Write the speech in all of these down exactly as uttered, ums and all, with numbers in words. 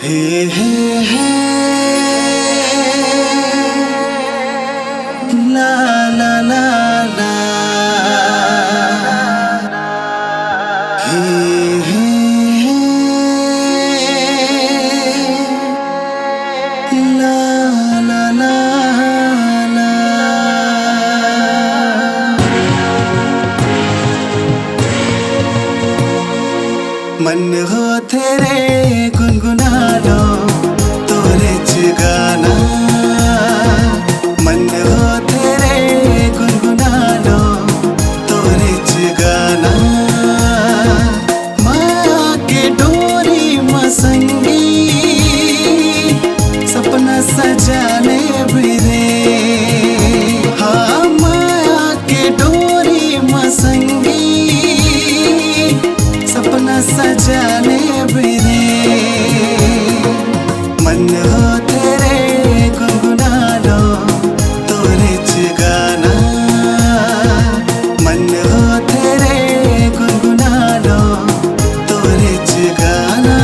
हे, हे, हे, ला, ला, ला, ला। हे, हे, हे, ला, ला, ला, ला। मन होथे रे गुनगुना लो तोरे च गाना, मन होथे रे गुनगुना लो तोरे च गाना। माया के डोरी म संगी सपना सजा लेबे रे। हाँ, माया के डोरी म संगी सपना सजा लेबे रे। मन होथे रे गुनगुना लो तोरे च गाना, मन होथे रे गुनगुना लो तोरे च गाना।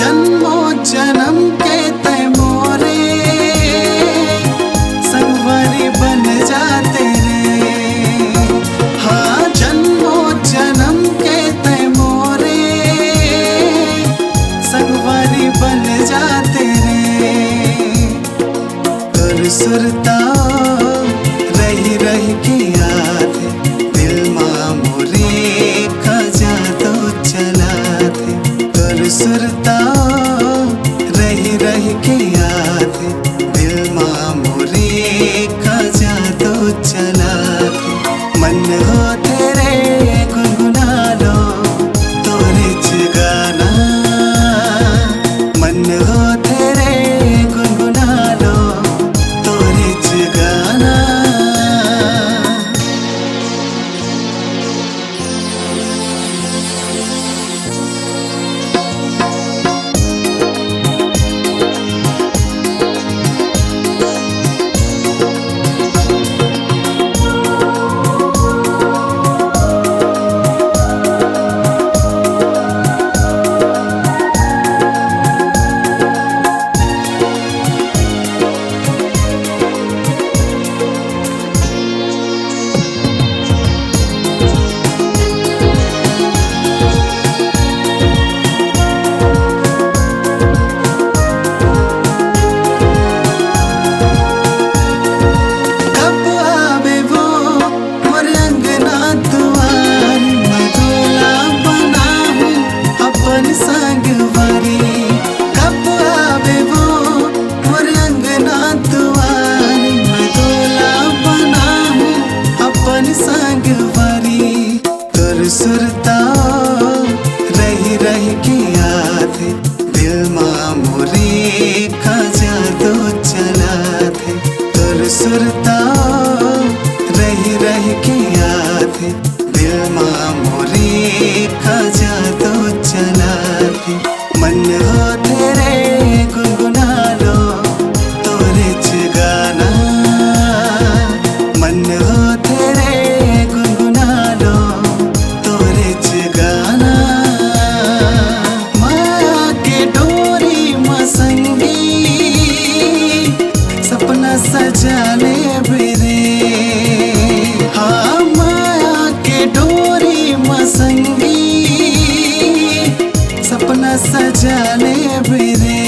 जन्मों जन्म के तय मोरे संगवारी बन जाते रे। हाँ, जन्मों जन्म के तय मोरे संगवारी बन जाते रे। तोर सुरता रही रही के आथे, दिल मा मोरे का जादू चलाथे। तोर सुरता रही रही के आथे, दिल मा मोरे का जादू चलाथे। मन होथे रे गुनगुना लो तोरे च गाना, मन होथे रे गुनगुना लो तोरे च गाना। कब आबे वो मोर अंगना दुआर, मैं तोला बनाहूँ अपन संगवारी। कब आबे वो मोर अंगना दुआर, मैं तोला बनाहूँ अपन संगवारी। तोर सुरता रही रही के आथे, दिल मा मोरे का जादू चलाथे। तोर सुरता रही रही के आथे, दिल मा मोरे का जादू चलाथे। मन होथे रे गुनगुना लो तोरे च गाना, मन होथे रे गुनगुना लो तोरे च गाना। माया के डोरी म संगी सपना सजा लेबे रे। हाँ, माया के डोरी म संगी सपना सजा लेबे रे।